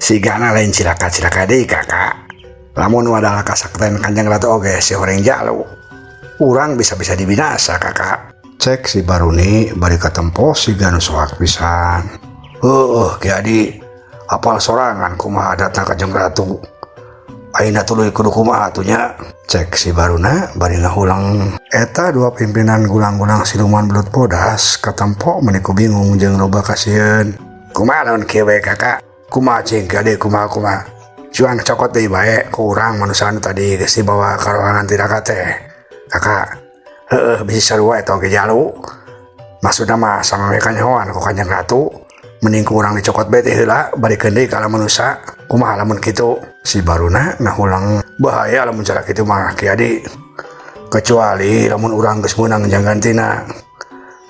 Sigana lain cilaka-cilaka deui, Kakak. Lamun wadal kasakten Kanjeng Ratu oge si horeng jalu. Urang bisa-bisa dibinasa, Kakak. Cek si Baruni bari katempo siga nu soak pisan. Heueuh, Ki Adi. Apal sorangan kumaha adatna Kanjeng Ratu. Ayeuna tuluy kudu kumaha atuh nya? Cek si Baruna bari ngahulang. Eta dua pimpinan gulang-gulang siluman belut bodas katempo meni ku bingung jeung loba kasieun. Kumaha lamun kieu bae, Kakak? Kumaha cing, Ki Adi, kumaha kumaha? Cuang cokot deui bae ku urang manusia anu tadi geus dibawa ka ruangan tirakat teh. Kakak, heueuh bisi sarua eta oge jalu. Maksudna mah samemeh kanyahoan ku Kanjeng Ratu, mending ku urang dicokot bae teh heula balikeun deui ka alam manusia. Kumaha lamun kitu? Si Baruna ngahulang, bahaya lamun cara kitu mah, Ki Adi. Kecuali lamun urang geus meunang janggantina.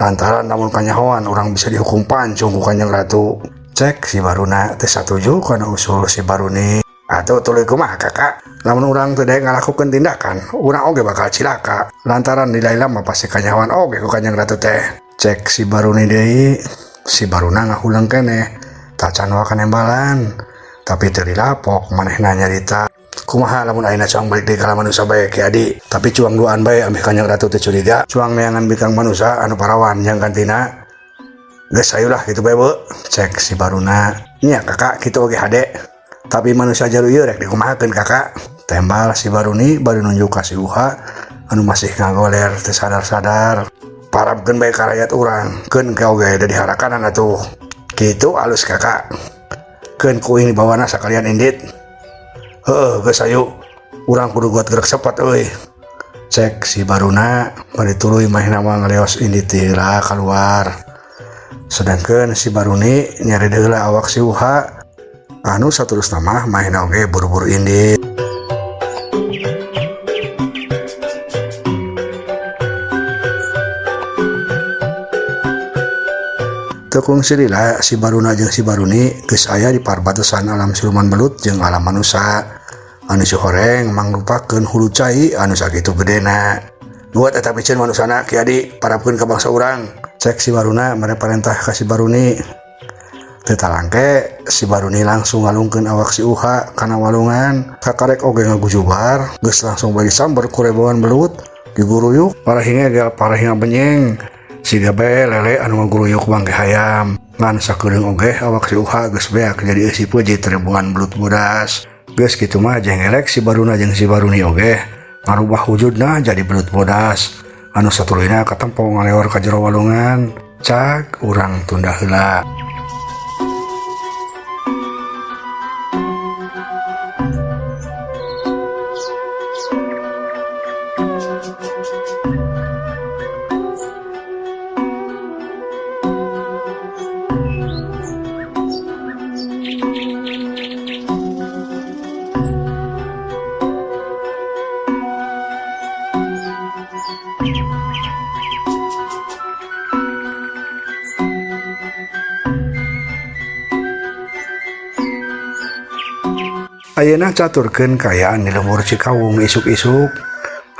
Lantaran lamun kanyahoan urang bisa dihukum pancung ku Kanjeng Ratu. Cek si Baruna teu satuju kana usul si Baruni. Atuh tuluy kumaha, Kakak? Lamun urang teu daek ngalakukeun tindakan, urang oge bakal cilaka. Lantaran nilai mah pasti kanyahoan oge ku Kanjeng Ratu teh. Cek si Baruni deui, si Baruna ngahulang keneh. Tacan wa kanembalan. Tapi teu dilapok manehna nyarita. Kumaha lamun ayeuna cuang balik deui ka alam manusia bae, Ki Adi? Tapi cuang duaan bae ameh Kanjeng Ratu teu curiga. Cuang neangan bikang manusia anu parawan jang gantina. Geus hayulah kitu bae, Beu. Cek si Baruna. Nya Kakak kitu oge hade. Tapi manusia jalu ieu rek dikumahakeun, Kakak? Tembal si Baruni bari nunjuk ka si Uha anu masih ngagoler teu sadar-sadar. Parabkeun bae ka rakyat urang, keun ke oge da diharakanan atuh. Kitu alus, Kakak. Keun ku uing dibawana sakalian indit. Heueuh, geus hayu. Urang kudu kuat gerak cepat euy. Cek si Baruna bari tuluy manehna mah ngaleos indit heula kaluar. Sedangkeun si Baruni nyari heula awak si Uha anu saterusna mah manehna oge buru-buru indit. Teu kungsi lila si Baruna jeung si Baruni geus aya di parbatasan alam siluman belut jeung alam manusia. Anu si horeng mangrupakeun hulu cai anu sakitu gedena. Buat eta piceun manusana, Ki Adi, parabkeun ka bangsa urang. Cek si Baruna mere parentah ka si Baruni. Teu talangke si Baruni langsung ngalungkeun awak si Uha kana walungan. Kakarek oge ngagujubar, geus langsung bae disamber ku reboan belut, diguruyuk parah ngegel parah ngabenyeng. Siga bae lele anu ngaguruyuk bangke hayam. Ngan sakeudeung oge awak si Uha geus beak jadi eusi peujit reboan belut bodas. Geus kitu mah jengelek si Baruna jeung si Baruni oge ngarubah wujudna jadi belut bodas. Anu satuluyna katempo ngaleor ka jero walungan. Cak urang tunda heula. Ayeuna caturkeun kaayaan di lembur Cikawung isuk-isuk.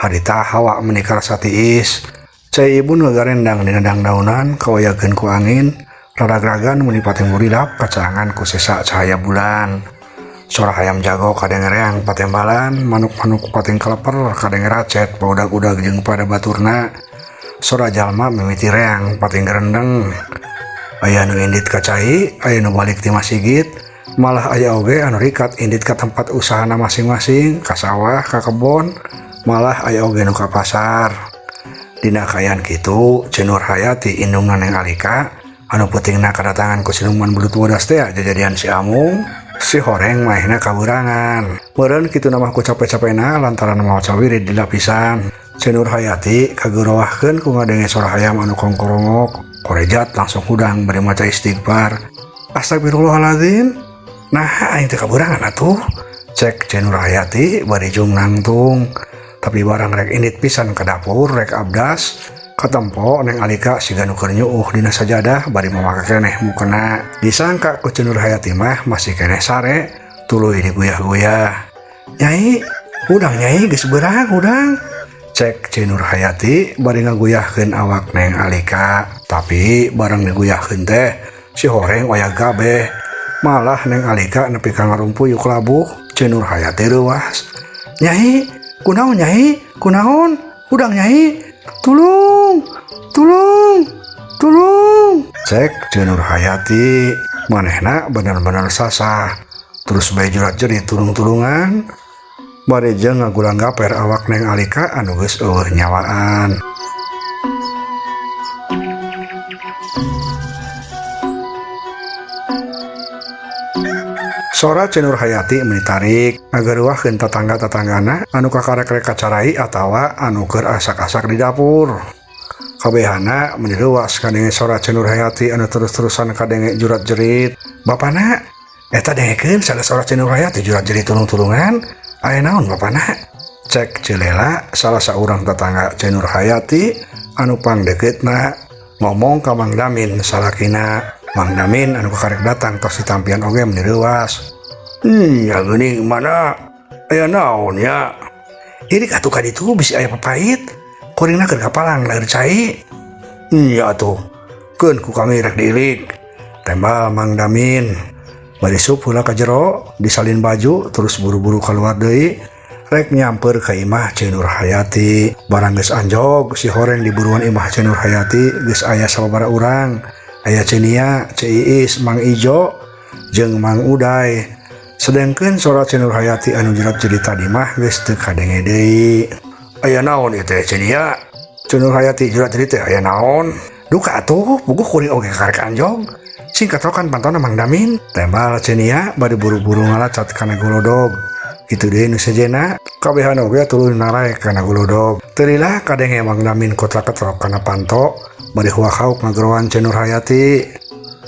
Harita hawa meni karasa tiis. Cai ibun ngagarendang dina dangdaunan kawayageun ku angin, raragragan meni pating murilap kacaangan ku sesa cahaya bulan. Sora hayam jago kadenge reang patembalan, manuk-manuk pating kaleper kadenge racet paudag-udag jeung pada baturna. Sora jalma mimiti reang pating gerendeng. Aya nu indit ka cai, aya nu balik ti masigit, malah aya oge anu rikat indit ka tempat usahana masing-masing, ka sawah, ka kebon, malah aya oge nu ka pasar. Dina kaayaan kitu, Ceu Nurhayati indungna Neng Alika anu peutingna kadatangan ku siluman belut bodas teh jajadian si Amung, si horeng maehna kabeurangan. Meureun kitu mah ku cape-capena lantaran maca wirid di lapisan. Ceu Nurhayati kageurowahkeun ku ngadenge sora hayam anu kongkorongok. Korejat langsung hudang bari maca istighfar. Astagfirullahaladzim. Nah, aing teh kabeurangan atuh. Cek Ceu Nurhayati bari jung nangtung. Tapi barang rek indit pisan ke dapur rek abdas, katempo Neng Alika siga nu keur nyuuh dina sajadah bari mamake keneh mukena. Disangka ku Ceu Nurhayati mah masih keneh sare, tuluy diguyah-guyah. Nyai, hudang nyai, geus beurang hudang. Cek Ceu Nurhayati bari ngaguyahkeun awak Neng Alika. Tapi barang diguyahkeun teh si horeng oyag kabeh. Malah Neng Alika nepi ka ngarumpuyuk labuh. Ceu Nurhayati reuwas. "Nyai, kunaon Nyai? Kunaon? Hudang Nyai? Tulung! Tulung! Tulung!" Cek Ceu Nurhayati. Manehna bener-bener sasah. Terus bae jurat jerit tulung-tulungan. Bari jeung ngagulang gaper awak Neng Alika anu geus euweuh nyawaan. Sora Ceu Nurhayati meni tarik ngageruahkeun tatangga-tatanggana anu kakarek rek kacarai atawa anu keur asak-asak di dapur. Kabehana meni reuwas kadenge sora Ceu Nurhayati anu terus-terusan kadenge jurat jerit. "Bapana, eta dengekeun sada sora Ceu Nurhayati jurat jerit tulung-tulungan. Aya naon bapana?" Cek Ceu Lela, salah saurang tetangga Ceu Nurhayati anu pangdekeutna, ngomong ka Mang Damin salakina. Mang Damin anu kakarek datang tos ditampian oge meni reuwas. Ya geuning mana? Aya naon ya? Irik atuh ka ditu bisi aya papait. Kuringna keur kapalang leur cai. Ya atuh. Keun ku kami rek diilik. Tembal Mang Damin. Bari sup heula ka jero, disalin baju terus buru-buru keluar deui rek nyamper ka imah Ceu Nurhayati. Barang geus anjog si horeng di buruan imah Ceu Nurhayati geus aya sababaraha urang. Aya Ceu Nia, Ceu Iis, Mang Ijo, jeung Mang Uday. Sedengkeun sora Ceu Nurhayati anu jerat jerit tadi mah geus teu kadenge deui. "Aya naon ieu teh Ceu Nia? Ceu Nurhayati jerat jerit teh aya naon?" "Duka atuh, puguh kuring oge kakarek anjog. Sing katokan pantona Mang Damin." Tembal Ceu Nia bari buru-buru ngalacat kana golodog. Kitu deui nu sejena, kabehan oge tuluy naraek kana golodog. Teu lila kadenge Mang Damin kotra-ketrok kana panto bari huak-hauk ngageroan Ceu Nurhayati.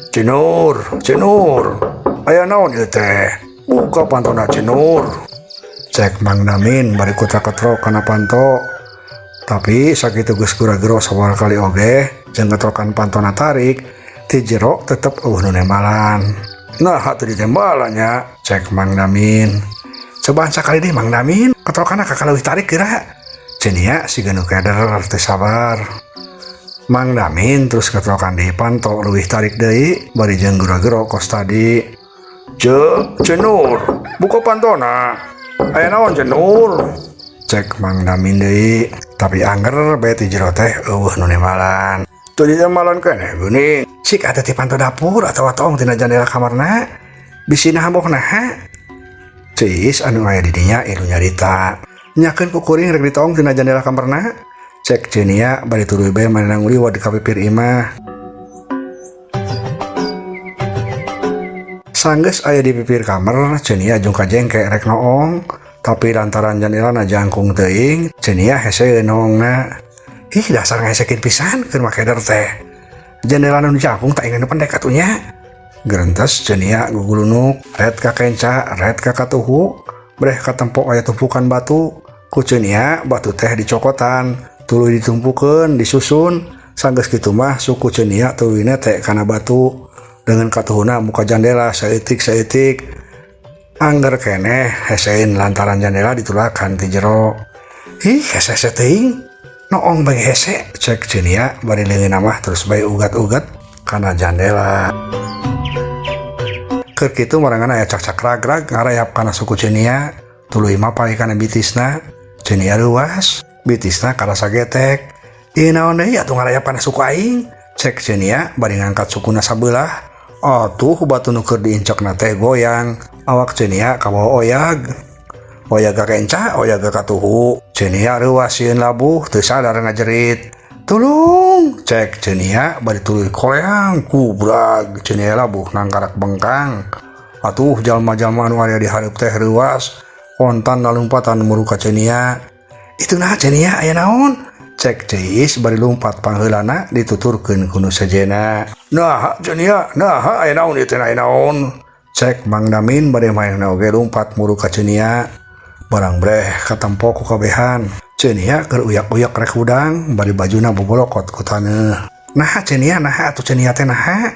"Ceu Nur, Ceu Nur, aya naon ieu teh? Buka pantona Ceu Nur." Cek Mang Damin bari kotra-ketrok kana panto. Tapi sakitu geus gura-gero sabaraha kali oge jeung ketrokan pantona tarik, ti jero tetep euweuh nu nembalan. "Nah, teu ditembalan nya," cek Mang Damin. "Cobaan sakali deui Mang Damin, ketrokanna kakaleuwih tarik geura." Ceu Nia siga nu keder teu sabar. Mang Damin terus ketrokan deui panto leuwih tarik deui bari jeung gura-gero kos tadi. "Ceu, Ceu Nur, buka pantona. Aya naon Ceu Nur?" Cek Mang Damin deui, tapi angger bae ti jero teh euweuh nu nembalan. "Teu ditembalan keneh geuning. Sik atuh ti panto dapur atawa toong tina jandela kamarna. Bisi naha naha." Ceu Iis anu aya di dinya ilu nyarita. "Nyakeun ku kuring rek ditoong tina jandela kamarna." Cek Ceu Nia bari tuluy bae manehna nguliwat ka pipir imah. Sanggeus aya di pipir kamar, Ceu Nia jung kajengke rek noong, tapi lantaran jandelana jangkung teuing, Ceu Nia hese noongna. "Ih, dasar ngahesekeun pisan keur makeder teh. Jandela nu jangkung tak ingin pendek atuh nya." Gerentes Ceu Nia gugulunuk, ret ka kenca, ret ka katuhu, breh katempo aya tumpukan batu. Ku Ceu Nia batu teh dicokotan, tuluy ditumpukeun, disusun. Sanggeus kitu mah suku Ceu Nia tuluy nete kana batu. Dengan katuhuna muka jandela saeutik-saeutik. Angger keneh hesein lantaran jandela ditulakan ti jero. "Ih, hese-hese teuing. Noong bae hese," cek Ceu Nia bari leungeunna mah terus bae ugat-ugat kana jandela. Keur kitu marangana aya cak-cak rag-rag ngarayap kana suku Ceu Nia, tuluy mapay kana bitisna. Ceu Nia reuwas, bitisna karasa getek. "Ieu naon deui atuh ngarayap kana suku aing?" Cek Ceu Nia bari ngangkat sukuna sabelah. Atuh batu nu keur diincekna teh goyang, awak Ceu Nia kabawa oyag. Oyag ka kenca, oyag ka katuhu. Ceu Nia reuwas sieun labuh, teu sadar ngajerit. "Tulung!" Cek Ceu Nia bari tuluy koleang kubrag. Ceu Nia labuh nangkarak bengkang. Atuh jalma-jalma anu aya di hareup teh reuwas, kontan lalumpatan muru ka Ceu Nia. "Itu nah Ceu Nia aya naon?" Cek Ceu Iis bari lumpat pangheulana dituturkeun ku nu sejena. "Nah Ceu Nia, nah aya naon ieu teh aya naon?" Cek Mang Damin bari manehna oge lumpat muru ka Ceu Nia. Barang breh katempo ku kabehan. Ceu Nia keur uyak-uyak rek hudang bari bajuna bobolokot ku taneuh. "Naha Ceu Nia, naha atuh Ceu Nia teh naha?"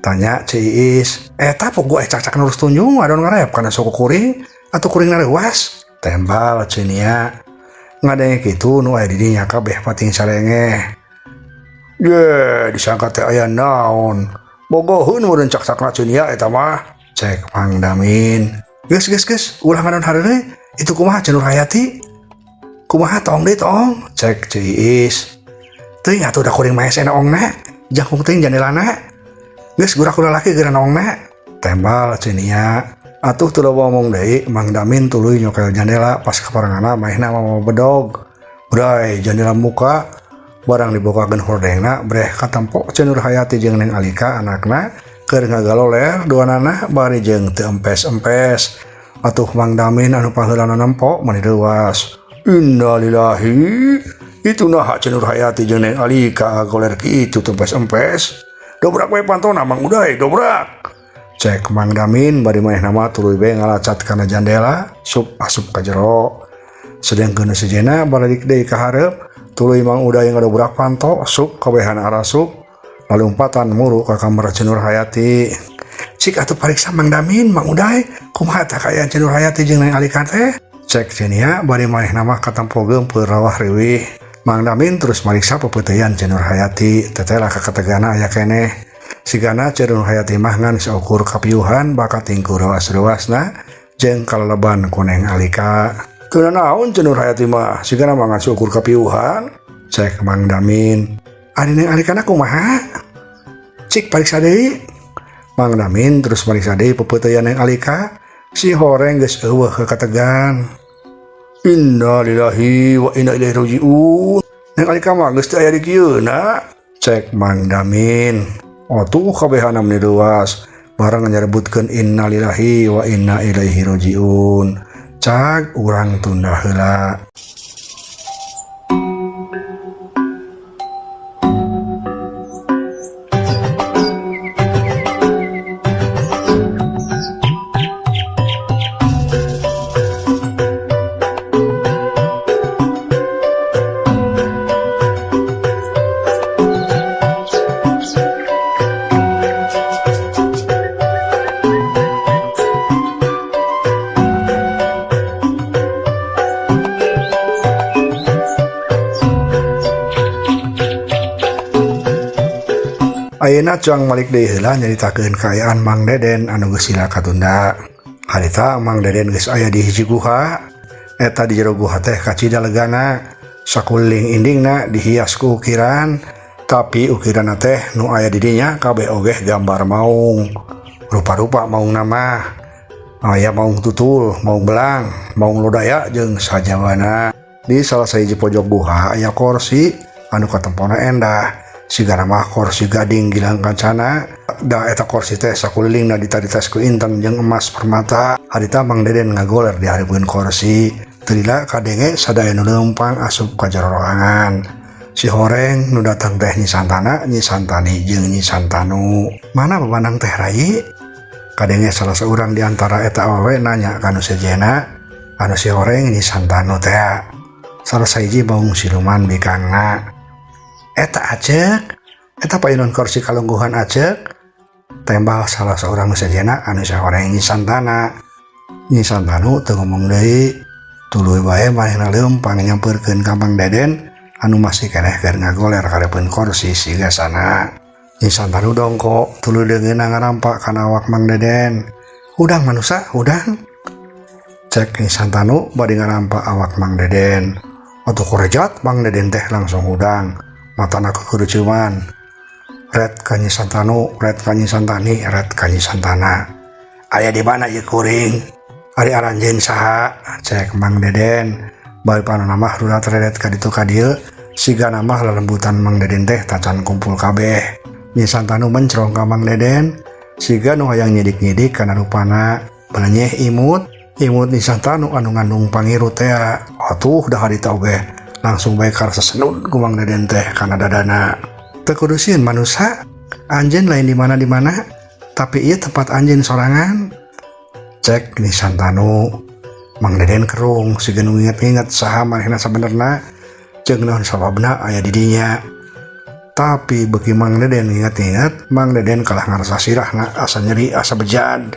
Tanya Ceu Iis. "Eta puguh cak-cak nurus tunjung adon ngarep kana suku kuring atuh kuring reuwas." Tembal Ceu Nia. Ngadenge kitu nu aya di dinya kabeh pating sarengeh. "Ye, disangka teh aya naon. Bogoheun meureun cak-cakna Ceu Nia eta mah." Cek Mang Damin. Geus geus geus, ulah ngadon hareureuy. Itu kumaha Ceu Nurhayati? Kumaha tong deui tong? Cek Ceu Iis. Teuing atuh da kuring mah hese noongna. Jangkung teuing jandelana. Geus gurak ku lalaki geura noongna. Tembal Ceu Nia. Atuh teu loba omong deui, Mang Damin tuluy nyokel jandela pas kaparenganna manehna mawa bedog. Bray jandela muka barang dibukakeun hordengna breh katempo Ceu Nurhayati jeung Neng Alika anakna keur ngagaloler duanana bari jeung teu empes-empes. Atuh Mang Damin anu paheulana nempo meuni leuwas. Innalillahi, itu naha Ceu Nurhayati jeung Neng Alika ngagoler kitu teu empes-empes. Dobrak we pantona Mang Uday, dobrak. Cek Mang Damin bari manehna mah tuluy bae ngalacat kana jandela, sup asup ka jero. Sedengkeun nu sejenna balik deui ka hareup, tuluy Mang Uday ngadobrak panto, sup kabehana arasup. Lalumpatan muru ka kamar Ceu Nurhayati. Cik atuh pariksa Mang Damin, Mang Uday, kumaha tah kaayaan Ceu Nurhayati jeung Neng Alika teh? Cek Ceu Nia bari manehna mah katempo geumpeur rawah riwih. Mang Damin terus mariksa pepeuteyan Ceu Nurhayati, teteh lah kaketegana aya keneh. Sigana Ceu Nurhayati mah ngan saukur kapiuhan bakat tingku reuas-reuasna jeung kaleleban ku Neng Alika. Teu nanaon Ceu Nurhayati mah, sigana mah ngan saukur kapiuhan. Cek Mang Damin. Ari Neng Alikana kumaha? Cik pariksa deui. Mang Damin terus mariksa deui pepeuteyan Neng Alika, si horeng geus eueuh kakategan. Innalillahi wa inna ilaihi rajiun. Neng Alika mah geus teu aya di kieuna. Cek Mang Damin. Atuh kabehana meuni leuwas bareng nyarebutkeun innalillahi wa inna ilaihi rajiun. Cag urang tunda heula. Ayeuna cuang malik deui heula nyaritakeun kaayaan Mang Deden anu geus sila katunda. Harita Mang Deden geus aya di hiji guha. Eta di jero guha teh kacida legana. Sakuliling indingna dihias ku ukiran, tapi ukiranna teh nu aya di dinya kabeh ogeh gambar maung. Rupa-rupa maungna mah. Aya maung tutul, maung belang, maung lodaya jeung sajawana. Di salah sahiji pojok guha aya kursi anu katempona endah. Sigana mah kursi gading gilang kancana. Da eta kursi teh sakulilingna ditaritas ku inten jeung emas permata. Harita Mang Deden ngagoler di hareupeun kursi. Teu lila kadenge sadaya nu leumpang asup ka jero roangan. Si horeng nu datang teh Nyi Santana, Nyi Santani jeung Nyi Santanu. Mana babandang teh rai? Kadenge salah seorang di antara eta awewe nanya ka nu sejenna, anu si horeng Nyi Santanu teh. Salah sahiji maung siluman bikangna. Eta acek, eta payunan kursi kalungguhan acek. Tembal salah seorang nu sejenna anu si horeng Nyi Santana. Nyi Santanu teu ngomong deui, tuluy bae manehna leumpang nyampeurkeun ka Mang Deden anu masih keneh keur ngagoler kareupeun kursi sigasana. Nyi Santanu dongko tuluy leungeunna ngarampak kana awak Mang Deden. Hudang manusa, hudang. Cek Nyi Santanu bari ngarampak awak Mang Deden. Atuh korejat Mang Deden teh langsung hudang. Matana kekurucuman. Red ka Nyi Santanu, red ka Nyi Santani, red ka Nyi Santana. Aya di mana ieu kuring? Ari aranjeun saha? Cek Mang Deden. Bari panona mah rurat reret ka ditu ka dieu, sigana mah lelembutan Mang Deden teh tacan kumpul kabeh. Nyi Santanu mencrong ka Mang Deden, siga nu hayang nyidik-nyidik kana rupana. Belenyeh imut, imut Nyi Santanu anu ngandung pangiru teh. Atuh dah harita oge. Langsung bae karasa senun ku Mang Deden teh kana dadana. Teu kudu sieun manusa, anjeun lain di mana-di mana, tapi ieu tempat anjeun sorangan. Cek Nyi Santanu. Mang Deden kerung siga nu nginget-nginget saha manehna sabenerna jeung naon sababna aya di dinya. Tapi beuki Mang Deden nginget-nginget, Mang Deden kalah ngarasa sirahna asa nyeri asa bejad.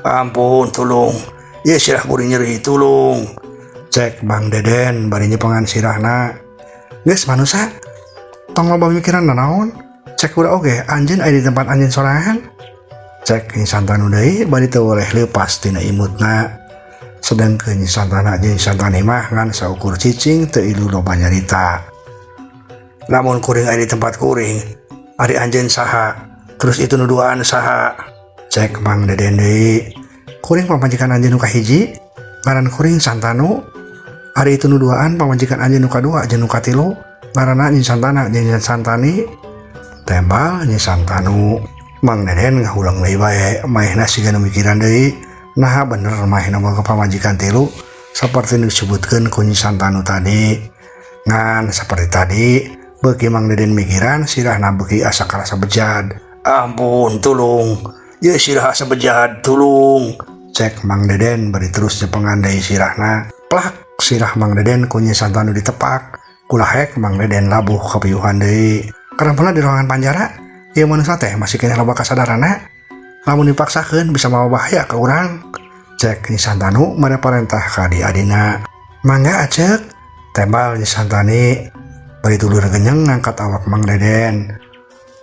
Ampun tulung, ieu sirah kuring nyeri tulung. Cek Mang Deden bari nyepengan sirahna. Geus manusa, tong loba mikiran nanaon. Cek udah oge, anjeun aya di tempat anjeun sorangan. Cek Nyi Santanu deui bari teu boleh leupas tina imutna. Sedangkeun Nyi Santana jeung Nyi Santani mah ngan saukur cicing teu ilu loba nyarita. Lamun kuring aya di tempat kuring, ari anjeun saha? Terus itu nu duaan saha? Cek Mang Deden deui. Kuring pamajikan anjeun nu kahiji, ngaran kuring Santanu. Ari itu nu duaan pamajikan anjeun nu kadua jeung nu katilu, ngaranna Nyi Santana jeung Nyi Santani. Tembal Nyi Santanu. Mang Deden ngahuleng deui bae, maehna siga nu mikiran deui. Naha bener maehna boga pamajikan tilu saperti nu disebutkeun ku Nyi Santanu tadi. Ngan saperti tadi, beuki Mang Deden mikiran sirahna beuki asa karasa bejad. Ampun, tulung. Ieu sirah asa bejad, tulung. Cek Mang Deden bari terus nyepengan deui sirahna. Plak, sirah Mang Deden ku Nyi Santanu ditepak. Kulahek Mang Deden labuh kapiuhan deui. Karempelna di ruangan panjara, ieu manusia teh masih keneh loba kasadaranna. Lamun dipaksakeun bisa mawa bahaya ka urang. Cek Nyi Santanu mere parentah ka adi-adina. Mangga, Acek, tembal Nyi Santani bari tuluy regenyeng ngangkat awak Mang Deden.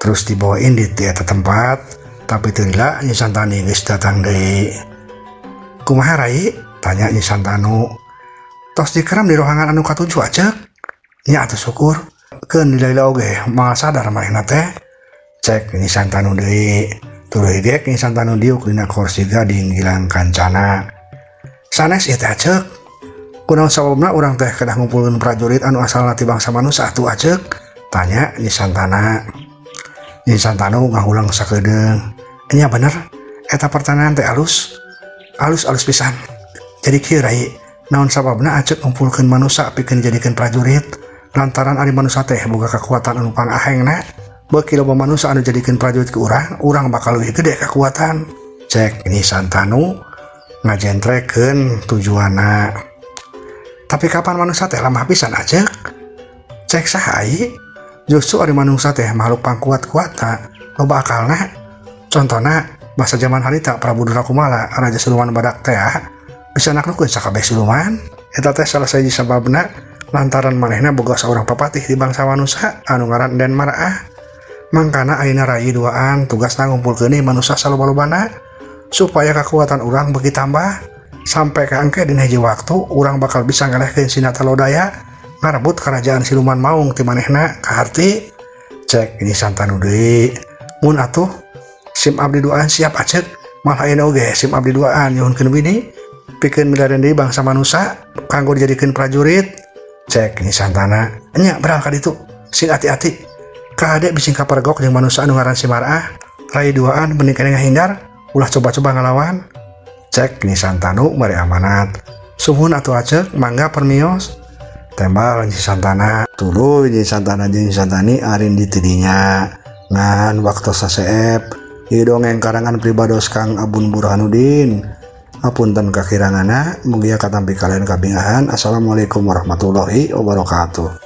Terus dibawa indit di eta tempat, tapi teu lila Nyi Santani geus datang deui. Kumaha, Rai? Tanya Nyi Santanu. Tos dikeram di ruangan anu katujuh, Acek. Nya atuh, syukur. Keun lila oge moal sadar manehna teh. Cek Nyi Santanu deui. Tuluy gek Nyi Santanu diuk dina kursi gading gilang kancana. Sanes ieu teh, Acek. Kunaon sababna urang teh kedah ngumpulkeun prajurit anu asalna ti bangsa manusia atuh, Acek? Tanya Nyi Santana. Nyi Santanu ngahuleng sakedeung. Nya bener, eta pertanyaan teh alus. Alus-alus pisan. Jadi kieu, Rai, naon sababna Acek ngumpulkeun manusia pikeun dijadikeun prajurit? Lantaran ari manusia teh boga kekuatan anu pangahengna. Beuki loba manusia anu jadikeun prajurit ke urang, urang bakal leuwih gede kekuatan. Cek Nyi Santanu ngajentrekeun tujuanna. Tapi kapan manusia teh lemah pisan, Acek? Cek saha, ai? Justru ari manusia teh makhluk pangkuat-kuatna, loba akalna. Contohna masa zaman harita Prabu Durakumala, raja siluman badak teh bisa naklukeun sakabeh siluman. Eta teh salah sahiji sababna lantaran manehna boga saurang papatih di bangsa manusia anu ngaran Den Maraah. Mangkana ayeuna Rai duaan tugasna ngumpulkeun manusia saloba-lobana supaya kekuatan urang beuki tambah sampai ka engke dina hiji waktu urang bakal bisa ngalehkeun si Natalodaya, ngarebut kerajaan siluman maung ti manehna. Kaharti? Cek Nyi Santanu deui. Mun atuh, sim abdi duaan siap, Acek. Malah ayeuna oge sim abdi duaan nyuhunkeun widi pikeun milarian deui bangsa manusia kanggo dijadikeun prajurit. Cek Nyi Santana. Nya, beral ka ditu, sing ati-ati, kade bising kapergok jeung manusia anu ngaran si Marah. Rai duaan mending keneh ngahindar, ulah coba-coba ngalawan. Cek Nyi Santanu mere amanat. Sumuhun atuh, Acek, mangga permios. Tembal Nyi Santana. Tuluy Nyi Santana jeung Nyi Santani arindit ti dinya. Ngan waktu saseep. Ieu dongeng karangan pribados Kang Abun Burhanuddin. Apunten kakiranganna, mugia katampi kalian kabingahan. Assalamualaikum warahmatullahi wabarakatuh.